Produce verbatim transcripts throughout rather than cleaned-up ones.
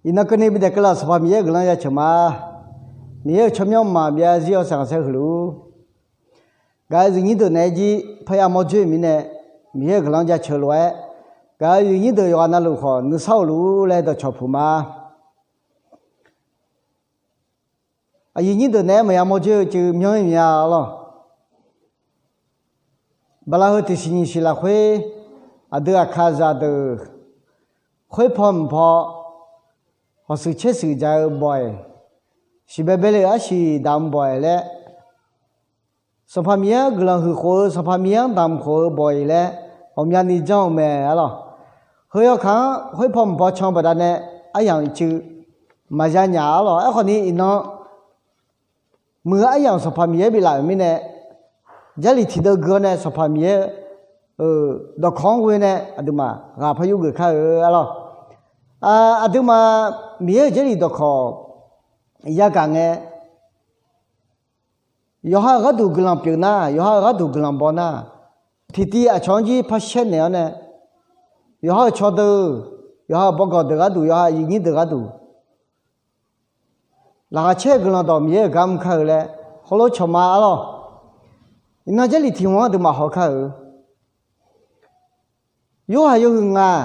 Iqnan keuvni bidaef keuvlar-euq Sanqpaq Miqyaer-euq guiqlanq jaceuq ma. Miqyaer-euq tsawrmyanr mqmaq byav zir-awr saqgaq saer huiq luf-ur. Gaq-euq aqyuif nyir deuq naeq-aer jir parya mawr dzoer-euq mirnae, Miqyaer-euq guiqlanq jaceuq lof-aer, gaq-euq aqyuif nyir deuq yawqghaq navluf khawf nuisar-eu luf-ur laer dawqcawq puq ma. Aqyuif nyir deuq naeq-aer maqya mawr dzoer-eu cuiv myanr-ir mya-a lawr. Bala heu tiqsiq nyiq siq lafkhoer, aqdui aqkaqzaq deuq khoer paw mq paw, hawqshuif caer shuif dzaq-eu bawq-iq, siqbae bae le-euq arsiq damq bawq-iq laer, Sanqpaq Miqyaer-anr guiqlanq huiq khof-eu, Sanqpaq Miqyaer-anr damq khof-eu bawq-iq laer ghawqmyani janr-eu mae-a lawr. Heu yawkaq-anr khoer paw mq paw can baqdanae aryamq cuiv maqya nyaf-a lawr. Aerkhawf ni iqnan muiq-eu aryamq Sanqpaq Miqyaer biflaf-euq mirnae, Jarlif tiqdeuv gui-awr nae Sanqpaq Miqyaer-euq dawqkawq-anr ghoe nae aqduimaf ghaq par yurgeuf kar-eu-a lawr. Aqduimaf Miqyaer-euq Jarlif dawqkawq yagaq ngae, yawqha-euq gharduq guiqlanq pyeuf nar, yawqha-euq gharduq guiqlanq baw nar, tiqtiv aqcawq-anr jir par shaer naeq-awr nae, yawqha-euq cawqdeuq, yawqha-euq bawgawq deuq gharduq, yawqha aqyuif nyir deuq gharduq laqkhaq caer-eu guiqlanq dawq Miqyaer-euq gar mr kar-eu laer heulof cawq ma-a lawr. Iqnan Jarlif tiq hmq-anr aqduimaf haw kar-eu, Yorhaq yawhuiq ngaq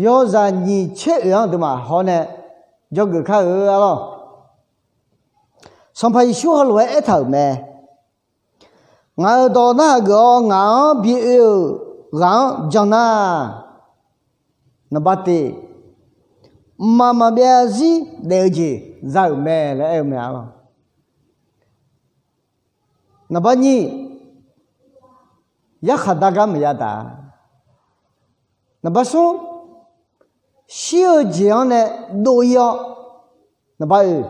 yawzaq nyiq tser oeq-anr aqduimaf haw nae dzawgeuf kar-eu-a lawr. Sanqpaq Yeqsur heulof-aer aertaq-euq mae. Ngaq-euq dawq narhaq geuf-awr ngaq-anr bi oe-euq ghaq-anr jan nar, naqba teq, mqmaq maqbyav zarzir daef-eu jeq za-euq mae laer aer-eu mae-a lawr. Naqba nyiq, yarkhaq dar gar maqya daq. Naqba smr, shir-eu jeq-anr nae dov-ir-awr, naqba oeq,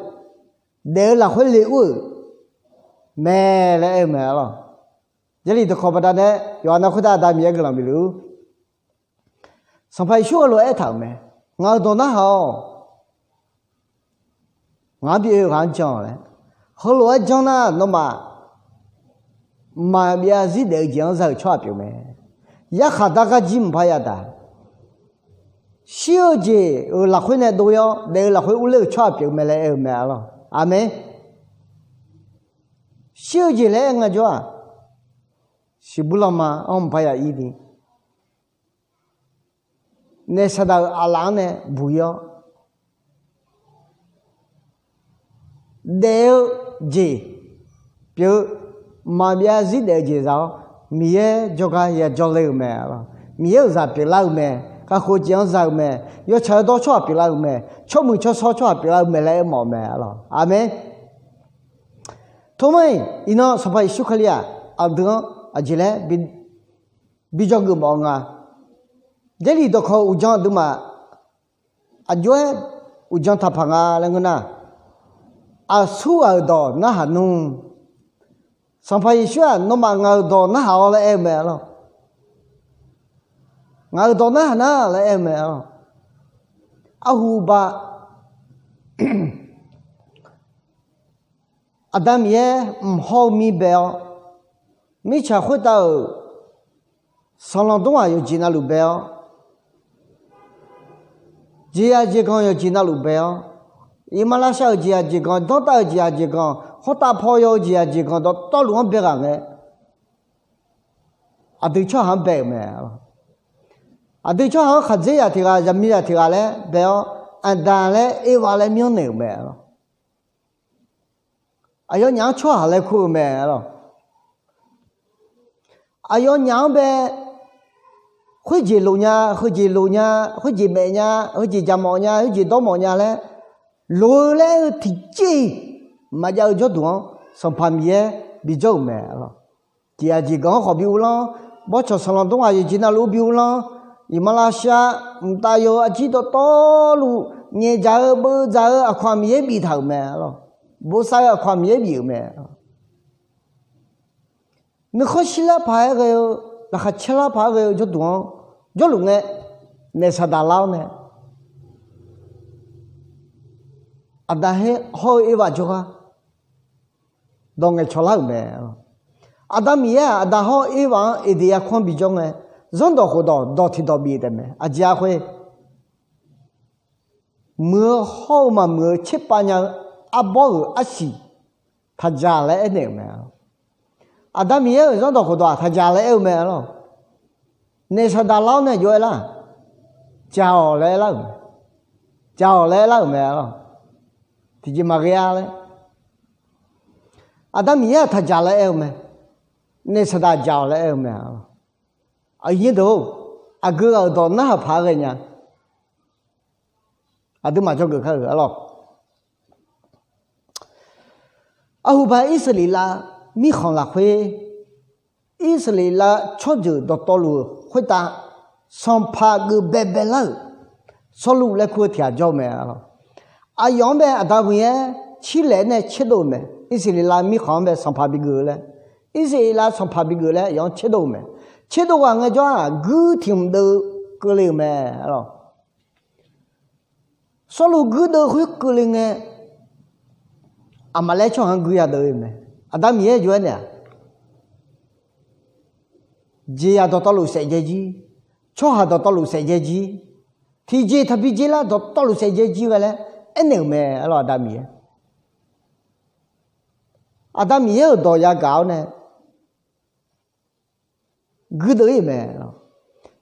daef-eu lafkhoer le ur-euq mae laer aer-eu mae-a lawr. Jarlif dawqkawq baqdanae yawqha nav khoertav Aqda Miqyaer guiqlanq bif luf-ur. Sanqpaq Yeqsur heulof-aer aertaq-euq mae. Ngaq-euq dawq narhaq-awq. Ngaq-anr bi oe-eu ghaq-anr jan-awq laer. Heulof-aer janr nar nawmaf mqmaq maqbyav zarzir daef-eu jeq-anr za-euq tsawrhaq pyeuf mae. Yarkhaq dar gar jir maqpar ya daq. Shir-eu jeq-euq lafkhoer nae dov-ir-awr daef-eu lafkhoer urler-euq tsawrhaq pyeuf mae laer aer-eu mae-a lawr. Aqmeq. Shir-eu jeq laer aer nga jawr-aq, siqbur lanma-anr maqpar ya ir ni, naef saqdaq-euq aqlaf-anr nae buq-ir-awr daef-eu jeq pyeuf-eu, maqbyav zarzir daef-eu jeq za-awr, Miqyaer jawrgar ya jawrle-eu mae-a lawr. Miqyaer-euq zaq pyeuflar-eu mae. Kakhof-eu jeq-anr za-eu mae. Yawtsaq yawdawr tsawrhaq pyeuflar-eu mae. Tsawrmuiq tsawrshawr tsawrhaq pyeuflar-eu mae laer aermawf-eu mae-a lawr. Aqmeq. Tormar-iq, iqnan Sanqpaq Yeqsur Kali-aq, aqdui-anr aqjeq laer bi dzawgeuf mawf-eu nga. Jarlif dawqkawq uqdzan aqduimaf aqjox-aer uqdzan taqpaq nga laer ngeur nar, aqsur ghaq-euq dawq narhaq nmr. Sanqpaq Yeqsur-aq, nawmaf ngaq-euq dawq narhaq-awr laer aer-eu mae-a lawr. Ngaq-euq dawq narhaq nar laer aer-eu mae-a lawr. Arhu ba, Aqda Miqyaer mq hawr-eu mir bae-awr, mirtsaq khoertav-euq sanqlanq dmrghaq yawqjeq navluf bae-awr, jeqzaq jeqganq yawqjeq navluf bae-awr, iqmalavshav euq jeqzaq jeqganq, danrtav-eu jeqzaq jeqganq, hawrtav paw yaw-eu jeqzaq jeqganq dawqtawvluf-anr bae ghaq ngae, aqdui tsawrhaq-anr bae-euq mae. Aqdui tsawrhaq-anr khaqdzerzaq tiq ghaq, zaqmiqzaq tiq ghaq laer bae-awr, Aqdaq laer Ervav laer myanrnaeq-euq mae-a lawr. Aqyawfnyaf-anr tsawrhaq laer kur-eu mae-a lawr. Aqyawfnyaf-anr bae, khoerjeq loq nya, heujeq loq nya, khoerjeq maef nya, heujeq jaqmawf nya, khoerjeq dawrmawf nya laer, loq-eu laer aer-eu tiqjeq-iq maqjav-eu jawrduq-anr Sanqpaq Miqyaer bijawr-euq mae-a lawr. Jeqzaq jeqganq-anr khawf bi uvlanr, bawrtsanq sanqlanq dmrghaq yawqjeq navluf-anr bi uvlanr, iqmalavshav mqtav yaw-eu arjir dawqtawvluf nyaefdzaq-eu beudzaq-eu aqkawq-aq Miqyaer biftaq-euq mae-a lawr. Bosav-eu aqkawq-aq Miqyaer bif-euq mae-a lawr. Nuikhanr shirlar paq-aer ghae-eu, laqkhaq caerlar paq-aer ghae-eu jawrduq-anr jawrluf ngae, naef saqdaq lar-awr nae, Aqdaq hawr-eu Ervav jawrgar dawq ngaeqcawq lar-euq mae. Aqda Miqyaer-aq, Aqdaq hawr-eu Ervav-anr Eqdeq yarkawr-anr bijawr ngae, zanrdawq khofdawq dawq tiqdawq bif taef mae. Aqjeq-a khoer, muiq-eu hawr-eu maqmuiq-eu tserpav nya-eu arbawr-euq arsiq taqjaq laer aernaeq-euq mae. Aqda Miqyaer-euq zanrdawq khofdawq-aq taqjaq laer aer-eu mae lawr. Naef saqdaq lar-awr nae jov-aer lar, jaq-awq laer aer lar-euq mae. Jaq-awq laer aer lar-euq mae lawr. Tiqjeq maqghae-a laer. Aqda Miqyaer-aq taqjaq laer aer-eu mae. Naef saqdaq jaq-awq laer aer-eu mae lawr. Aqnyir deuq-or, aqgeu ghaq-euq dawq narhaq paq-aer ghae nya. Aqduimaf dzawgeuf kar-euq arlawr. Arhuba Irsaqleqlav mirkhanq lafkhoer, Irsaqleqlav tsawrjeuq dawqtawvluf-euq khoertav sanqpaq geuf baebae lar-euq Sawrluv laer kur-eu tiq ghaq jawr-eu mae arlawr. Aqyawf-anr bae Aqda Miqyaer Cirlaef nae tserdov-euq mae. Irsaqleqlav mirkhanq-anr bae sanqpaq bigeuf-eu laer, Irsaqleqlav sanqpaq bigeuf laer aqyawf-anr tserdov-eu mae. Tserdov ghaq ngaejawr-aq guir tiq hmq deuv keuvle-euq mae arlawr. Sawrluv guirdeuv khoer keuvle ngae, Aqmaqlaer tsawrhaq-anr guir yadeuv-eu mae. Aqda Miqyaer jov-aer naeq-aq, jeqzaq dawqtawvluf saef dzae jir, tsawrhaq dawqtawvluf saef dzae jir, tiqjeq taqbi dzer lar dawqtawvluf saef dzae jir ghae laer aernaeq-euq mae arlawr. Aqda Miqyaer, Aqda Miqyaer-euq dawq yagaq-awr nae guirdeuv-ir mae.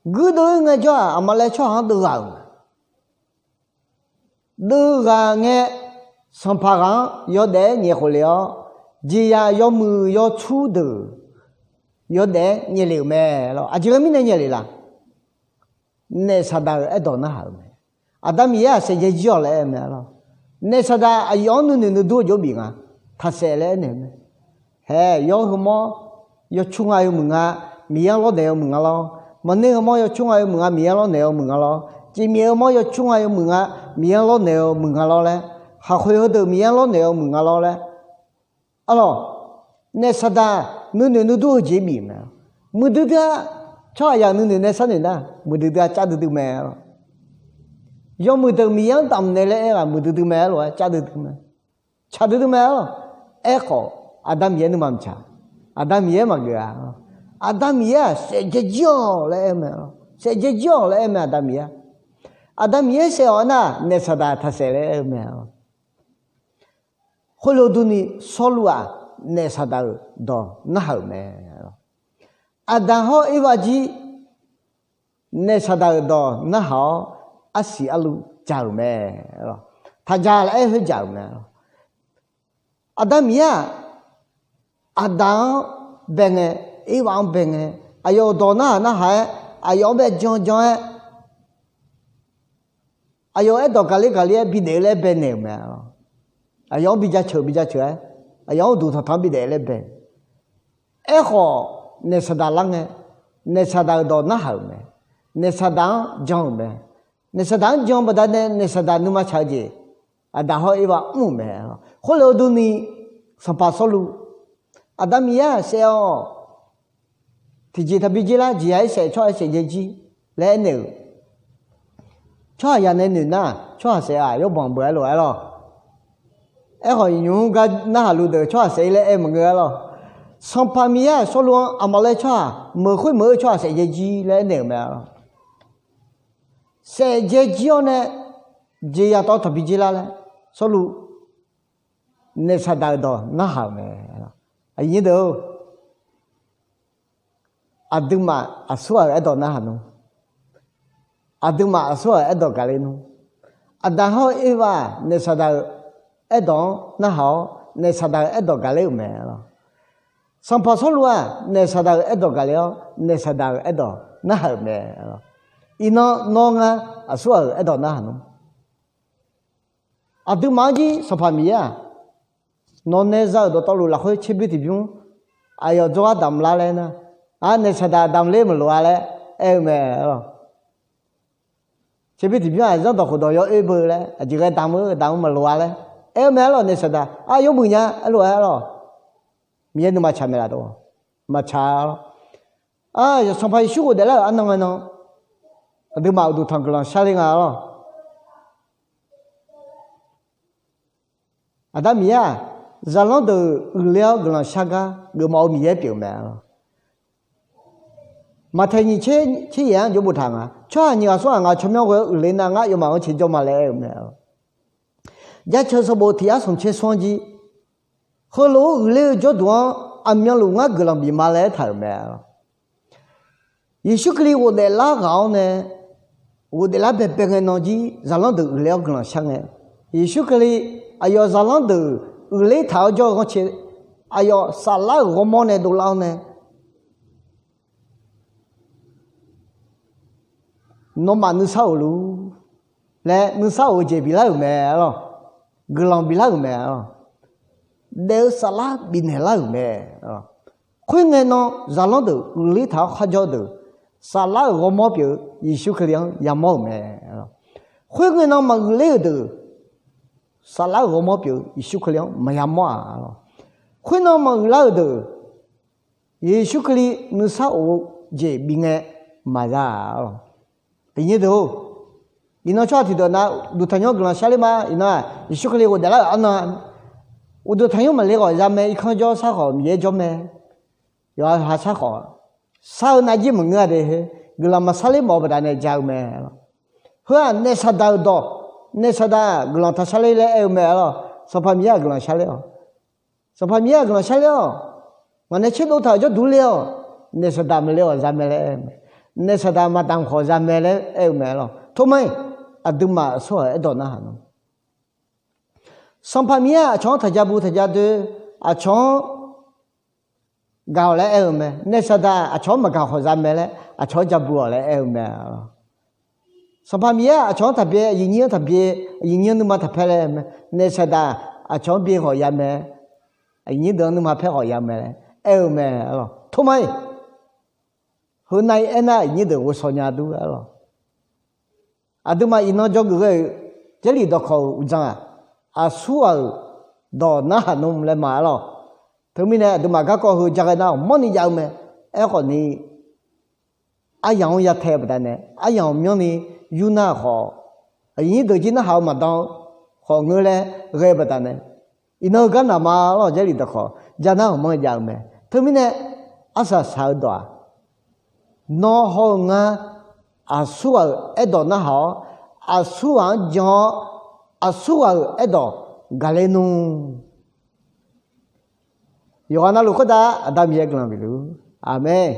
Guirdeuv-ir ngaejawr-aq Aqmaqlaer tsawrhaq-anr deuv ghaq-euq mae. Deuv ghaq ngae, sanqpaq ghaq-anr yawdaef-aer nyaef khof le-awr, jeqzaq yawmuiq yawtsur deuq yawdaef-aer nyaef le-euq mae lawr. Aqjeq ghae mirnae nyaef le laf? Naef saqdaq-euq aerdawq narhaq-euq mae. Aqda Miqyaer-aq saef dzae jir-awq laer aer-eu mae arlawr. Naef saqdaq aqyawf-anr nuinoeq nuidur-eu jeq-anr bif nga, taqsaef laer aernaeq-eu mae. Hae, yawr heumawr yawtsur nga yawmuiq nga, Miqyaer-anr lawrnaeq yawmuiq nga lawr. Maqner heumawr yawtsur nga yawmuiq nga, Miqyaer-anr lawrnaeq yawmuiq nga lawr. Jeqmiq heumawr yawtsur nga yawmuiq nga, Miqyaer-anr lawrnaeq yawmuiq nga lawr laer, khaqkhoeq heudeuq Miqyaer-anr lawrnaeq yawmuiq nga lawr laer arlawr. Naef saqdaq nuinoeq nuidur-eu jeq bif mae. Muiqdui dui-a, tsawrhaqzaq nuinoeq nae sharnoeq nar muiqdui dui-a, cav duidui mae arlawr. Yawmuiq deuq Miqyaer-anr damq naeq laer aer ghaq muiqdui dui mae arlawr, cav duidui mae, tsaq duidui mae arlawr. Aerkhawf, Aqda Miqyaer nuima maqtsaq. Aqda Miqyaer maqgeuf-a. Aqda Miqyaer-aq saef dzae jir-awq laer aer-eu mae arlawr. Saef dzae jir-awq laer aer-eu mae Aqda Miqyaer. Aqda Miqyaer saef-awq nar naef saqdaq taqsaef laer aer-eu mae arlawr. Khoerlof durni Sawrluv-aq naef saqdaq-euq dawq narhaq-euq mae. Aqdaq hawr Ervav jir naef saqdaq-euq dawq narhaq-awr arsiq arluv jaq-euq mae. Taqjaq laer aer khoer jaq-euq mae. Aqda Miqyaer-aq, Aqdaq-anr bae ngae, Ervav-anr bae ngae, aqyawf-euq dawq narhaq narhaq-aer, aqyawf-anr bae jan jan-aer, aqyawf-euq aerdawq gaqler gaqler-aer bidaef-eu laer bae naeq-euq mae. Aqyawf-anr bi jaceuq bi jaceuq-aer, aqyawf-anr uqduq tanqtanq-anr bidaef-eu laer bae. Aerkhawf, naef saqdaq lar ngae, naef saqdaq-euq dawq narhaq-euq mae. Naef saqdaq-anr jan-euq mae. Naef saqdaq-anr jan baqdanae naef saqdaq nuima tsaq-eu jeq, Aqdaq hawr Ervav mr-euq mae. Khoerlof-eu durni, Sanqpaq Sawrluv, Aqda Miqyaer-aq saef-awq, tiqjeq taqbi dzer lar jeqzaq-ir saef tsawrhaq-aer saef dzae jir laer aernaeq-euq, tsawrhaqzaq nae noeq nar tsawrhaq saef-aq yawbanq beuq-aer lof-aer lawr. Aerkhawf, nymq-mr gar narhaq luf deuq tsawrhaq saef-ir laer aer maqngeur-aer lawr. Sanqpaq Miqyaer-aq Sawrluv-anr Aqmaqlaer tsawrhaq meuq khoer meuq-eu tsawrhaq saef dzae jir laer aernaeq-euq mae. Saef dzae jir-awr nae jeqzaq tawv taqbi dzer lar laer Sawrluv naef saqdaq-euq dawq narhaq-euq mae. Aqnyir deuq-or, aqduimaf aqsurghaq-euq aerdawq narhaq nmr. Aqduimaf aqsurghaq-euq aerdawq gaqler nmr. Aqdaq hawr Ervav naef saqdaq-euq aerdawq-anr narhaq-awr, naef saqdaq-euq aerdawq gaqler-euq mae lawr. Sanqpaq Sawrluv-aq naef saqdaq-euq aerdawq gaqler-awr, naef saqdaq-euq aerdawq narhaq-euq mae lawr. Iqnan nawr ngar aqsurghaq-euq aerdawq narhaq nmr. Aqduimaf-anr jir Sanqpaq Miqyaer-aq, nawq nae za-euq dawqtawvluf lafkhoer tserbymr tiqbymr aqyawf jawrgar damq lar laer nar, aq, naef saqdaq damq ler maqloq-a laer aer-eu mae lawr. Tserbymr tiqbymr-aq zanrdawq khofdawq yawoer beu laer aqjeq ghae damq-eu damq-eu maqloq-a laer aer-eu mae lawr. Naef saqdaq aq yawmuiq nya aer lof-aer lawr. Miqyaer nuima tsaq maeqlaf dov, maqtsaq lawr. Aq, Sanqpaq Yeqsur ghofdaef lar-euq arnan ngae nan, aqduimaf uqduq tanq guiqlanq sharler nga lawr. Aqda Miqyaer-aq, zaqlanr deuq uiqler-awr guiqlanq shar gar geufmawf-eu Miqyaer pyeuf-eu mae lawr. Maqtaeq nyiq tser tser yaeq-anr jawr boftaq nga. Tsawrhaq nyiq ghaq smr ghaq ngaq tsawrmyanr ghoe-eu uiqler nar ngar yawmaf-anr cae jawr ma laer aer-eu mae. Jaceuq sanqbof tiq yar smq tser smr-anr jir, heulof-aer uiqler-eu jawrduq-anr aqmyanluf ngar guiqlanq bif ma laer aertaq-euq mae. Yeqsur Kali ghofdaef lar ghaq-awr nae, ghofdaef lar baebae ngae nan jir zaqlanr deuq uiqler-awr guiqlanq shar ngae, Yeqsur Kali aqyawf zaqlanr deuq uiqler taq-awr jawr-eu ghanrcae, aqyawf saflar-euq ghawrmawr nae dovlar-awr nae, nawmaf nuisar of luf laer nuisar of-eu jeq biflar-euq mae arlawq. Guiqlanq biflar-euq mae arlawq. Daef-eu saflar bifnaeq lar-euq mae. Khoerngae nan zaqlanr deuq uiqler taq-awr kharjawr deuq, saflar-euq ghawrmawr pyeuf-eu Yeqsur Kali-anr yamawr-euq mae. Khoerngae nan maqghoeq ler-euq deuq, saflar-euq ghawrmawr pyeuf-eu Yeqsur Kali-anr maqya mawr-aq arlawq. Khoernan maqghoeq lar-euq deuq, Yeqsur Kali nuisar of-eu jeq bif ngae maqza-aq arlawq. Aqnyir deuq-or, iqnan tsawrhaq tiqdeuq nar uqduq tanqnymr guiqlanq sharler ma. Iqnan-aq Yeqsur Kali ghofdaef lar-euq arnan, uqduq tanqnymr maqle khawf za mae. Irkanr jawr sar khawf Miqyaer jawr mae. Yawqha sar khawf, sar-eu navjir maqngeur-a de. Guiqlanq maqsar ler mawf-eu baqdanae ja-eu mae. Heu-aq naef saqdaq-euq dawq, naef saqdaq guiqlanq taqshar ler laer aer-eu mae arlawq. Sanqpaq Miqyaer-aq guiqlanq sharler-awq. Sanqpaq Miqyaer-aq guiqlanq sharler-awq. Ngaq nae tserdov taq-euq jawrduq ler-awq. Naef saqdaq maqle-awq za mae laer aer-eu mae. Naef saqdaq maqdamq khawf za mae laer aer-eu mae arlawq. Tormar-iq, aqduimaf aqsurghaq-euq aerdawq narhaq nmr. Sanqpaq Miqyaer-aq aqcawq-anr taq ja bu taq ja doe, aqcawq-anr gaq-awq laer aer-eu mae. Naef saqdaq aqcawq-anr maqgaq khawf za mae laer aqcawq-anr ja bu-awq laer aer-eu mae. Sanqpaq Miqyaer aqcawq-anr taqbyae, aqyuif nyir-anr taqbyae, aqyuif nyir-anr nuima taqpaer laer aer-eu mae. Naef saqdaq aqcawq-anr byae khawf ya mae, aqyuif nyir deuq-anr nuima paer khawf ya mae laer aer-eu mae arlawq. Tormar-iq, heu nav-iq aernar aqyuif nyir deuq ghovshaw nya dur arlawq. Aqduimaf iqnan dzawgeuf ghae-euq Jarlif dawqkawq-euq uqdzan-aq, aqsurghaq-euq dawq narhaq nmr laer ma arlawq. Teumirnae aqduimaf garkawv heu ja ghae nar ghawqmanrni jav-eu mae. Aerkhawfni, aryamq-anr ya tae-eu baqdanae, aryamq myanrni yur nar khawf, aqyuif nyir deuq jir narhaq-eu maqdan-eu khawf ngeur laer ghae-eu baqdanae, iqnan-eu gar naq ma arlawq. Jarlif dawqkawq ja nar ghawqmanrni jav-eu mae. Teumirnae, arsaq saq-eu dawq-aq, nawr hawr-eu ngar aqsurghaq-euq aerdawq narhaq-awr, aqsurghaq-anr jan-awr, aqsurghaq-euq aerdawq gaqler nmr. Yawqghaq navluf khoertav Aqda Miqyaer guiqlanq bifluf. Aqmeq.